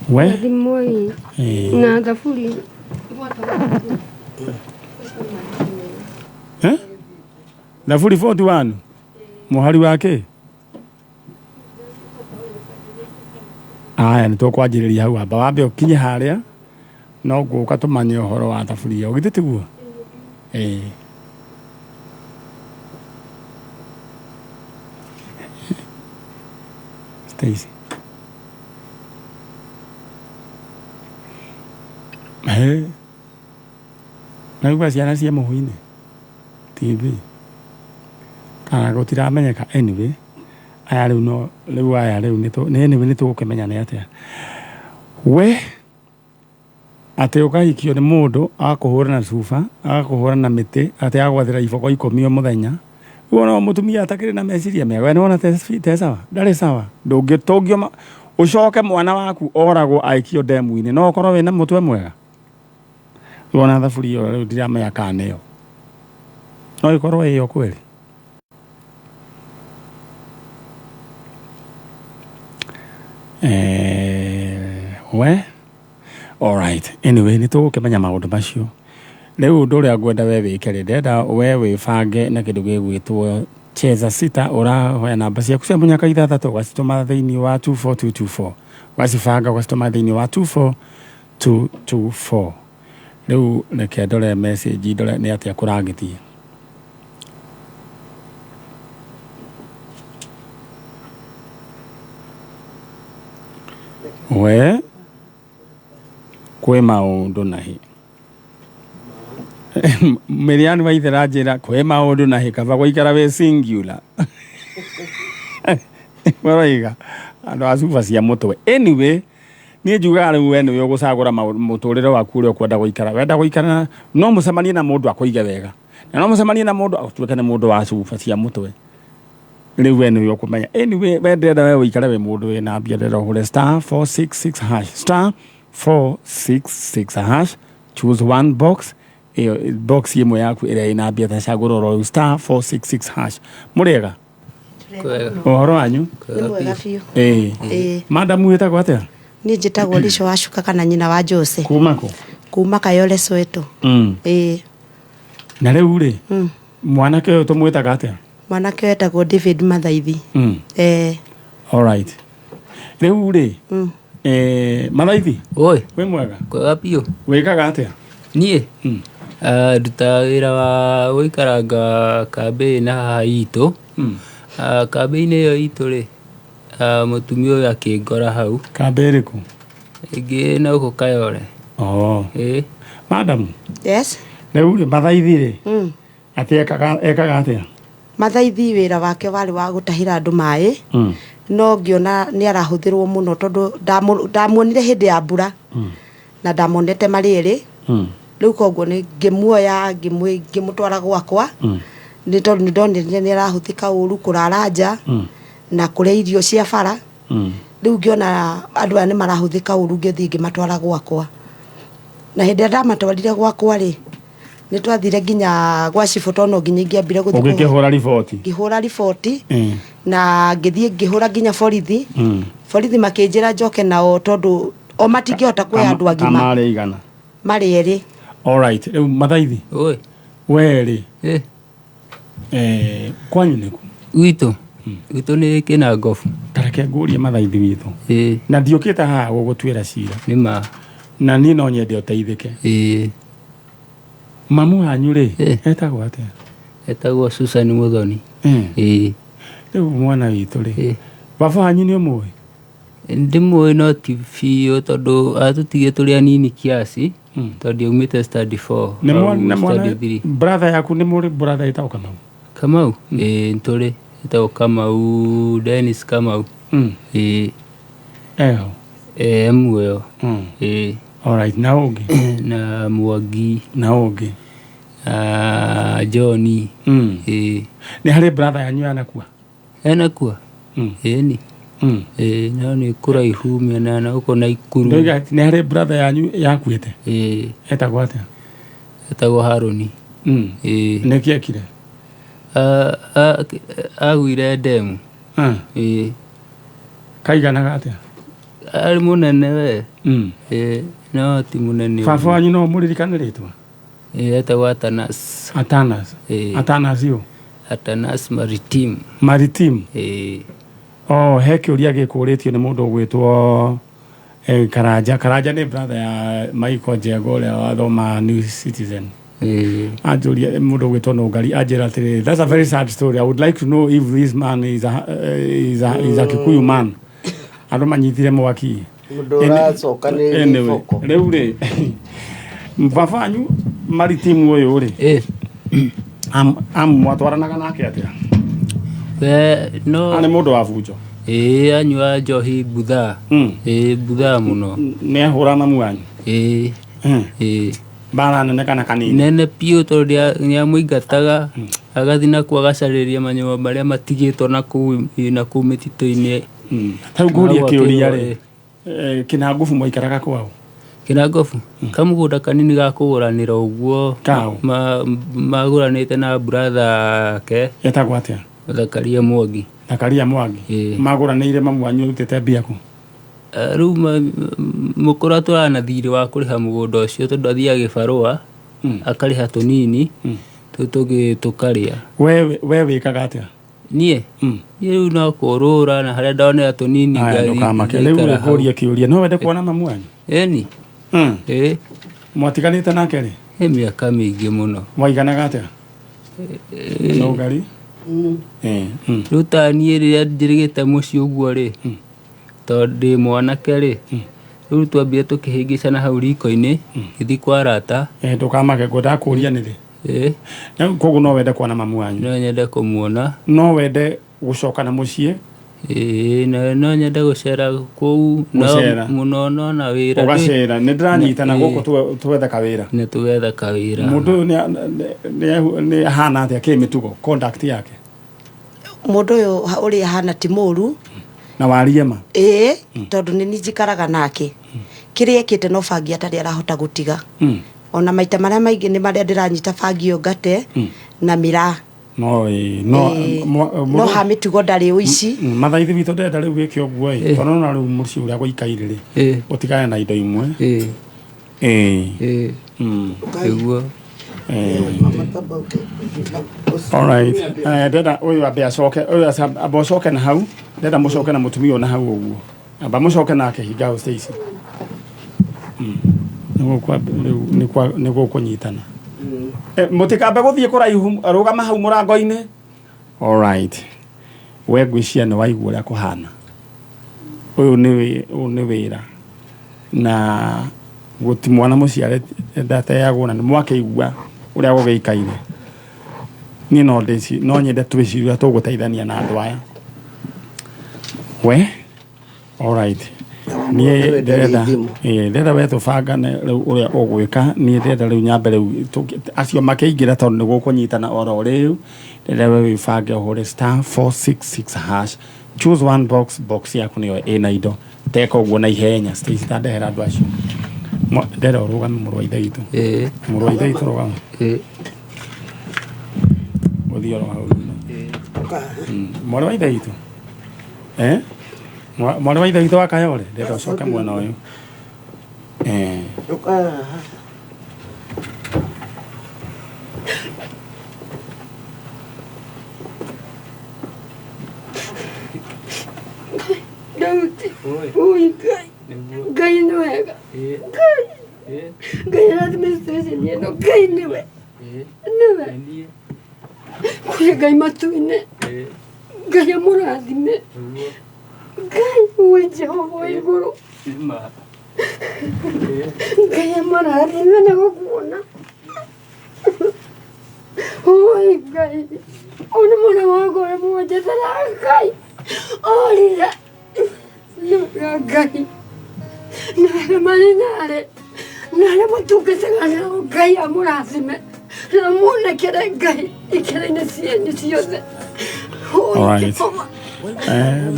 We? Thimũ Ĩĩ. na thaburi. Eh? Thaburi 41. Mũhari wa kĩ? Aya, nĩ tũkwanjĩrĩria hau amba wambe ũkinye harĩa no ngũka tũmanye ũhoro wa thaburi ĩyo, githĩ tiguo? Ĩĩ. Stacy. He. Naigua ciana cia mũhu-inĩ TV kana gũtiramenyeka anyway aya rĩu no rĩu aya rĩu nĩ anyway nĩ tũgũkĩmenya nĩ atĩa we atĩ ũkahikio nĩ mũndũ agakũhũra na cuba agakũhũra na mĩtĩ atĩ agagwathĩra iboko 10 o mũthenya rĩu ona mũtumia atakĩrĩ na meciria mega we nĩwona te sawa ndarĩ sawa ndũngĩtũngio ũcoke mwana waku oragwo aikio ndemu-inĩ no ũkorwo wĩna mũtwe mwega. Rĩu ona thaburi ĩyo rĩu ndiramenya kana nĩyo no ĩkorwo ĩyo kweli. We alright anyway nĩ tũgũkĩmenya maũndũ macio. Rĩu ũndũ ũrĩa ngwenda we wĩke rĩ, ndĩrenda we wĩbange na kĩndũ gĩgwĩtwo Cheza Sita, ũrahoya namba ciaku cia mũnyaka 6 ũgacitũma thĩinĩ wa 24224, ũgacibanga ũgacitũma thĩinĩ wa 24224. Rĩu reke ndore message ndore nĩ atĩa kũragĩthiĩ. We kwĩ maũndũ na hĩ Miriam Waithera njĩra kwĩ maũndũ na hĩ kaba gũikara wĩ singular. Maroiga andũ a cuba cia mũtwe. Anyway niĩ njugaga rĩu we nĩwe ũgũcagũra mũtũrĩre waku ũrĩa ũkwenda gũikara. Wenda gũikara no mũcemanie na mũndũ akũige wega, na no mũcemanie na mũndũ atuĩke nĩ mũndũ wa cuba cia mũtwe. Rĩu we nĩwe ũkũmenya. Anyway we ndĩrenda we ũikare wĩ mũndũ wĩna mbia, ndĩrenda ũhũre star 466 hash, star 466 hash, choose one box, ĩyo box ĩmwe yaku ĩrĩa ĩna mbia ta cagũra oro rĩu star 466 hash. Mũrĩega? Ũhoro wanyu? Nĩ mwega biũ. Ĩĩ. Ĩĩ. Madam wĩtagwo atĩa? Niĩ njĩtagwo Lisho wa Cuka kana nyina wa Jose. Kuma kũ? Kuma Kayole Soweto. Ĩĩ. Na rĩu rĩ, mwanake ũyũ tũmwĩtaga atĩa? Mwanake ũyũ etagwo David Mathaithi. Ĩĩ. Alright. Rĩu rĩ, Mathaithi? Oi. Wĩ mwega? Kwega biũ. Wĩkaga atĩa? Niĩ? Ndutaga wĩra wa gũikaranga kambĩ na haha itũ. Kambĩ-inĩ ĩyo itũ rĩ, mũtumia ũyũ akĩngora hau. Kambĩ ĩrĩkũ? Ĩngĩ na gũkũ Kayole. Oh. Ĩĩ. Madam. Yes. Rĩu rĩ Mathaithi rĩ atĩ ekaga ekaga atĩa? Mathaithi wĩra wake warĩ wa gũtahĩra andũ maĩ no ngĩona nĩ arahũthĩrwo mũno tondũ ndamuonire hĩndĩ ya mbura na ndamonete marĩ erĩ. Rĩu koguo nĩ ngĩmuoya ngĩmũtwara gwakwa nĩ tondũ nĩ ndonire nĩ arahũthĩka ũru kũrara nja na kũrĩa irio cia bara. Rĩu ngĩona andũ aya nĩ marahũthĩka ũru ngĩthiĩ ngĩmatwara gwakwa. Na hĩndĩ ĩrĩa ndamatwarire gwakwa rĩ, nĩ twathire nginya gwa cibũ tondũ no nginya ingĩambire gũthiĩ Ũgĩkĩhũra riboti? Ngĩhũra riboti na ngĩthiĩ ngĩhũra nginya borithi. Borithi makĩnjĩra njoke nao tondũ o matingĩhota kuoya andũ agima. Marĩ igana? Marĩ erĩ. Alright, rĩu Mathaithi. Oi. We rĩ. Eh. Kwanyu nĩkũ? Gwitũ. Gwitũ nĩ Kĩnangobu. Tareke ngũrie Mathaithi witũ. Ĩĩ. Na ndiũkĩte haha gũgũtuĩra cira. Nĩ ma. Na niĩ no nyende ũteithĩke. Ĩĩ. Mamu wanyu rĩ, etagwo atĩa? Etagwo Susan Muthoni. Ĩĩ. Rĩu mwana witũ rĩ, baba wanyu nĩ ũmũĩ? Ndĩmũĩ no ti biũ tondũ atũtigire tũrĩ anini kiasi tondũ aumĩte study 4. Nĩ mwana Study 3. Brother yaku nĩ mũrĩ brother ĩtagwo Kamau? Kamau? Ĩĩ nĩtũrĩ. Ĩtagwo Kamau, Dennis Kamau. Ĩĩ. Eho? Ĩĩ muoyo. Ĩĩ. Alright, na ũngĩ? Na Mwangi. Na ũngĩ? Na John. Ĩĩ. Nĩ harĩ brother yanyu yanakua? Yanakua? Ĩni. Ĩĩ no nĩ kũraihu mĩena na gũkũ Naikuru. Ndoiga atĩ nĩ harĩ brother yanyu yakuĩte? Ĩĩ. Etagwo atĩa? Etagwo Harũni. Ĩĩ. Nĩkĩ ekire? Agũire ndemu. Ĩĩ. Kaiganaga atĩa? Arĩ mũnene we. Ĩĩ no ti mũnene Baba ũguo. wanyu no ũmũririkane rĩtwa? Ĩĩ etagwo Atanas. Atanas. Ĩĩ. Atanas ũ? Atanas Maritim. Maritim? Ĩĩ. Oh, he kĩũria gĩkũrĩtio nĩ mũndũ ũgwĩtwo Karanja. Karanja nĩ brother ya Michael Njengo ũrĩa wathoma New Citizen. Anjũria mũndũ ũgwĩtwo Nũngari anjĩra atĩrĩrĩ, that's a very sad story. I would like to know if this man is a Kikuyu man. Andũ manyitire mwaki. Mũndũ ũracokanĩrĩria Anyway, iboko. Rĩu rĩ, baba wanyu maritimu ũyũ rĩ, mwatwaranaga nake atĩa? We no Arĩ mũndũ wa bunjo. Ĩĩ anyua njohi mbuthaa. Ĩĩ mbuthaa mũno. Nĩ ahũra mamu wanyu? Ĩĩ. Ĩĩ. Mbara nene kana kanini? Nene biũ tondũ nĩ amũingataga agathiĩ nakuo agacarĩria manyũmba marĩa matigĩtwo nakũu mĩtitũ-inĩ. Rĩu ngũrie kĩũria rĩ, Ĩĩ. Kĩnangobu mwaikaraga kwao? Kĩnangobu? Kamũgũnda kanini ga kũgũranĩra ũguo. Kaũ? Magũranĩte na brother yake. Etagwo atĩa? Thakaria Mwangi. Thakaria Mwangi. Magũranĩire mamu wanyu arutĩte mbia kũ? Rĩu mũkũrũ atũraga na thirĩ wa kũrĩha mũgũnda ũcio tondũ athiaga gĩbarũa akarĩha tũnini tũu tũngĩ tũkarĩa. We wĩkaga atĩa? Niĩ? Niĩ rĩu no kũrũra na harĩa ndonera tũnini Aya, ndũkamake. Rĩu ngaikara hau. ngũrie kĩũria, no wende kuona mamu wanyu? Ĩni. Ĩĩ. Mwatiganĩte nake rĩ? Ĩ mĩaka mĩingĩ mũno. Mwaiganaga atĩa? Nũngari? Rĩu ta niĩ rĩrĩa njĩrĩgĩte mũciĩ ũguo rĩ, tondũ ndĩ mwanake rĩ, rĩu twambire tũkĩhĩngĩcana hau riko-inĩ, ngĩthiĩ kwa arata. Ndũkamake, ngwendaga kũũria nĩ rĩ? Ĩĩ. Koguo no wende kuona mamu wanyu? No nyende kũmuona. No wende gũcoka na mũciĩ? Ĩĩ, no nyende gũcera kũu no Gũcera. mũno no na wĩra. Ũgacera, nĩ ndĩranyita na Ĩĩ. gũkũ twethe kawĩra. Nĩ twetha kawĩra. Mũndũ ũyũ nĩ ahana atĩa kĩmĩtugo, conduct yake? Mũndũ ũyũ ũrĩa ahana ti mũru. Na warie ma? Ĩĩ, tondũ nĩ niĩ njikaraga nake. Kĩrĩa ekĩte no bangi atarĩ arahota gũtiga. Ona maita marĩa maingĩ nĩ marĩa ndĩranyita bangi ĩyo ngate na mĩraa. No ĩĩ, no Ĩĩ, no ha mĩtugo ndarĩ ũici. Mathaithi witũ ndĩrenda rĩu wĩke ũguo ĩ, tondũ nĩwona rĩu mũciĩ ũrĩa gũikaire rĩ, ũtigane na indo imwe. Ĩĩ. Nĩguo. Alright. Ndĩrenda ũyũ ambe acoke, ũyũ amba ũcoke na hau, ndĩrenda mũcoke na mũtumia ũyũ na hau ũguo. Amba mũcoke nake hinga hau Stacy. Nĩ gũkũnyitana. Mũtikambe gũthiĩ kũraihu, rũgama hau mũrango-inĩ. Alright. We ngwĩciria nĩ waigua ũrĩa kũhana. Ũyũ nĩ ũyũ nĩ wĩra na gũti mwana mũciare ndateagwo na nĩ mwakĩigua ũrĩa gũgĩikaire. Niĩ no ndĩci no nyende twĩcirie ũrĩa tũgũteithania na andũ aya. We alright. Niĩ ndĩrenda ĩĩ ndĩrenda we tũbangane rĩu ũrĩa ũgwĩka. Niĩ ndĩrenda rĩu nyambe rĩu acio makĩingĩra tondũ nĩ gũkũnyitana oro rĩu. Ndĩrenda we wĩbange ũhũre star 466 hash, choose one box, box yaku nĩyo ĩna indo. Teka ũguo na ihenya. Stacy, ta ndehera andũ acio. Ndĩrenda ũrũgame, mũrũ wa ithe witũ. Mũrũ wa ithe witũ, rũgama. Ũthiĩ oro hau thutha. Mwarĩ wa ithe witũ, eh? Mwarĩ wa ithe witũ wa Kayore, ndĩrenda ũcoke mwena ũyũ. Daudi, ui Ngai, Ngai nĩ wega. Ngai, Ngai arathime situation ĩno. Ngai nĩwe, nĩwe. Kũrĩ Ngai matu-inĩ. Ngai amũrathime. Ngai, ui Jehova wa igũrũ. Ngai amũrathime na gũkuona. Ui Ngai, ũyũ nĩ mwana wakwa ũrĩa mũnjetera Ngai. Orire. Nĩ wega Ngai. Nĩ wega marĩ narĩ. Na arĩa mũtungataga nao Ngai amũrathime. Na muonekere Ngai ikĩra-inĩ cianyu ciothe. Ui Alright. Jehova.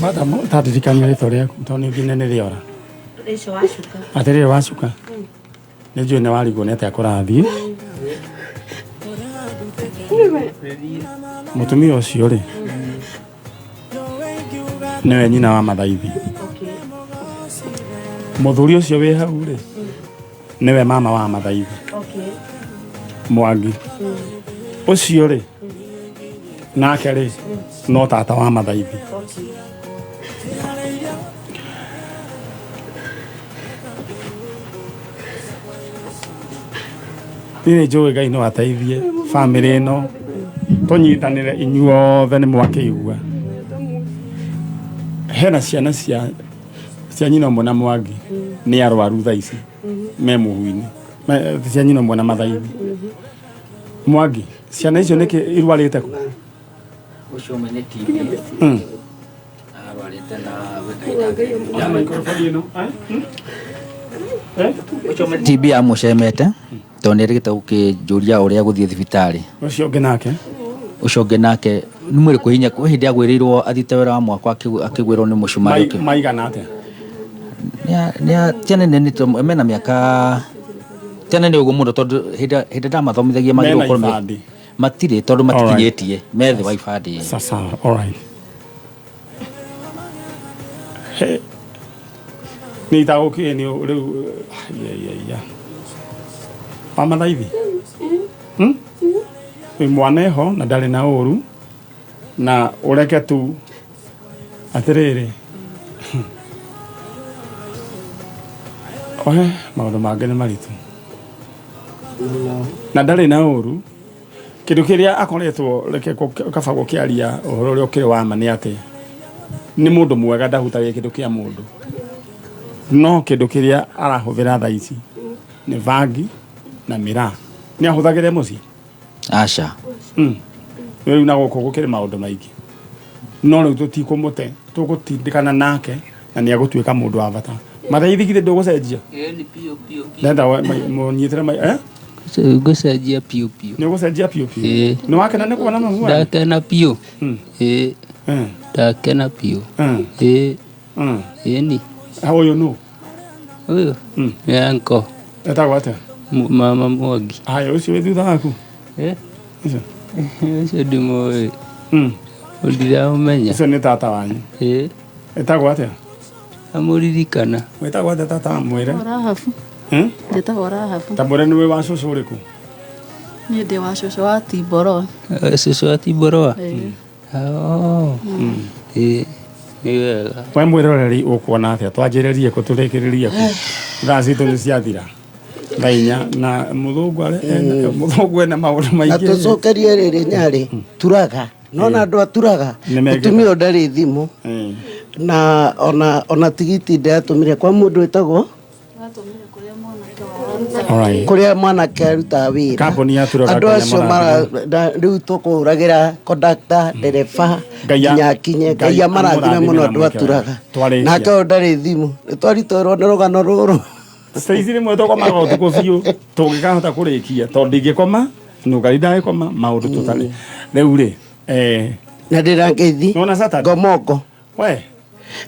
Madam, taririkania rĩtwa rĩaku tondũ nĩ nginya nĩ rĩora. Rachel Wacuka. Atĩrĩrĩ Wacuka, nĩ njũĩ nĩ warigwo nĩ atĩa kũrathiĩ. Nĩwe. Mũtumia ũcio rĩ, nĩwe nyina wa Mathaithi. Mũthuri ũcio wĩ hau rĩ, nĩwe mama wa Mathaithi. Mwangi. Ũcio rĩ, nake rĩ, no tata wa Mathaithi. Niĩ nĩ njũĩ Ngai no ateithie bamĩrĩ ĩno, tũnyitanĩre inyuothe nĩ mwakĩigua. Hena ciana cia nyina ũmwe na Mwangi nĩ arwaru thaa ici me mũhu-inĩ. Cia nyina ũmwe na Mathaithi. Mwangi, ciana icio nĩkĩ irwarĩte kũ? Ũcio ũmwe nĩ TB. Arwarĩte na ũcio ũmwe TB amũcemete tondũ nĩ erĩgĩte gũkĩnjũria ũrĩa gũthiĩ thibitarĩ. Ũcio ũngĩ nake? Ũcio ũngĩ nake nĩ mwĩrĩ kwĩhinya, kwĩ hĩndĩ agwĩrĩirwo athiĩte wĩra wa mwako akĩgwĩrwo nĩ mũcumarĩ. Maigana atĩa? Ciana nene mena mĩaka ciana nĩ ũguo mũno tondũ hĩndĩ hĩndĩ ndamathomithagia Mena magĩrĩirwo gũkorwo ibandĩ? matirĩ tondũ matikinyĩtie me thĩ wa ibandĩ. Sasa, alright. He. Nĩ itagũkĩĩ nĩ rĩu ya ya ya. Wa Mathaithi? Wĩ mwana eho na ndarĩ na ũru na ũreke tu atĩrĩrĩ, ohe maũndũ mangĩ nĩ maritũ na ndarĩ na ũru. Kĩndũ kĩrĩa akoretwo reke kaba gũkĩaria ũhoro ũrĩa ũkĩrĩ wa ma nĩ atĩ nĩ mũndũ mwega, ndahutagia kĩndũ kĩa mũndũ, no kĩndũ kĩrĩa arahũthĩra thaa ici nĩ bangi na mĩraa. Nĩ ahũthagĩre mũciĩ? Aca. Rĩu na gũkũ gũkĩrĩ maũndũ maingĩ, no rĩu tũtikũmũte, tũgũtindĩkana nake na nĩ agũtuĩka mũndũ wa bata. Mathaithi, githĩ ndũgũcenjia? Ĩni biũ biũ biũ. Ndenda mũnyitĩre eh? Ngũcenjia biũ biũ. Nĩ ũgũcenjia biũ biũ? Ĩĩ. Nĩ wakena nĩ kuona mamu wanyu? Ndakena biũ. Ĩĩ. Ndakena biũ. Ĩĩ. Ĩni. Ũyũ nũ? Ũyũ? Nĩ uncle. Etagwo atĩa? Mama Mwangi. Haya, ũcio wĩ thutha waku? Eh? Ũcio? Ũcio ndimũĩ. Ndiramũmenya. Ũcio nĩ tata wanyu? Ĩĩ. Etagwo atĩa? Amũririkana. Wĩtagwo atĩa tata? Mwĩre. Rahabu. Njĩtagwo Rahabu. Ta mwĩre nĩ wĩ wa cũcũ ũrĩkũ? Niĩ ndĩ wa cũcũ wa Timboroa. Cũcũ wa Timboroa? Ĩĩ. Oh. Ĩĩ. Nĩ wega. We mwĩroreri ũkuona atĩa? Twanjĩrĩrie kũ tũrĩkĩrĩrie kũ? Thaa citũ nĩ ciathira. Thaa 4 na mũthũngũ mũthũngũ ena maũndũ Na maingĩ. tũcokerie rĩrĩ nyarĩ turaga nona andũ aturaga. Nĩ mekĩte. Mũtumia ũyũ ndarĩ thimũ na ona tigiti ndĩratũmire kwa mũndũ wĩtagwo kũrĩa mwanake arutaga wĩra. Kambuni ya Turaga. Andũ Ngai acio amũrathime. rĩu tũkũhũragĩra kondakta ndereba Ngai nginya akinye. Ngai amarathime amũrathime mũno na andũ mwĩke aturaga. wega. Twarĩkia. Nake ũyũ ndarĩ thimũ nĩ twaritũrwo nĩ rũgano rũrũ. Saizi rĩmwe tũkomaga ũtukũ biũ tũngĩkahota kũrĩkia tondũ ndingĩkoma nũngari ndagĩkoma maũndũ tũtarĩ rĩu rĩ Na ndĩra ngeithi Nona Saturday? Ngomongo. We.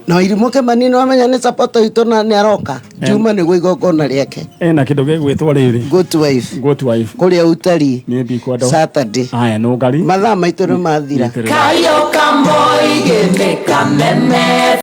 Na irimũ kĩmani nĩ wamenya nĩ support witũ na nĩ aroka Juma nĩguo igongona rĩake. Ena kĩndũ gĩgwĩtwo rĩrĩ. Good wife. Good wife. Kũrĩa utarii. Niĩ ndikwenda. Saturday. Aya nũngari. Mathaa maitũ nĩ mathira. Nyitĩrĩra. Kayo kamboige kameme.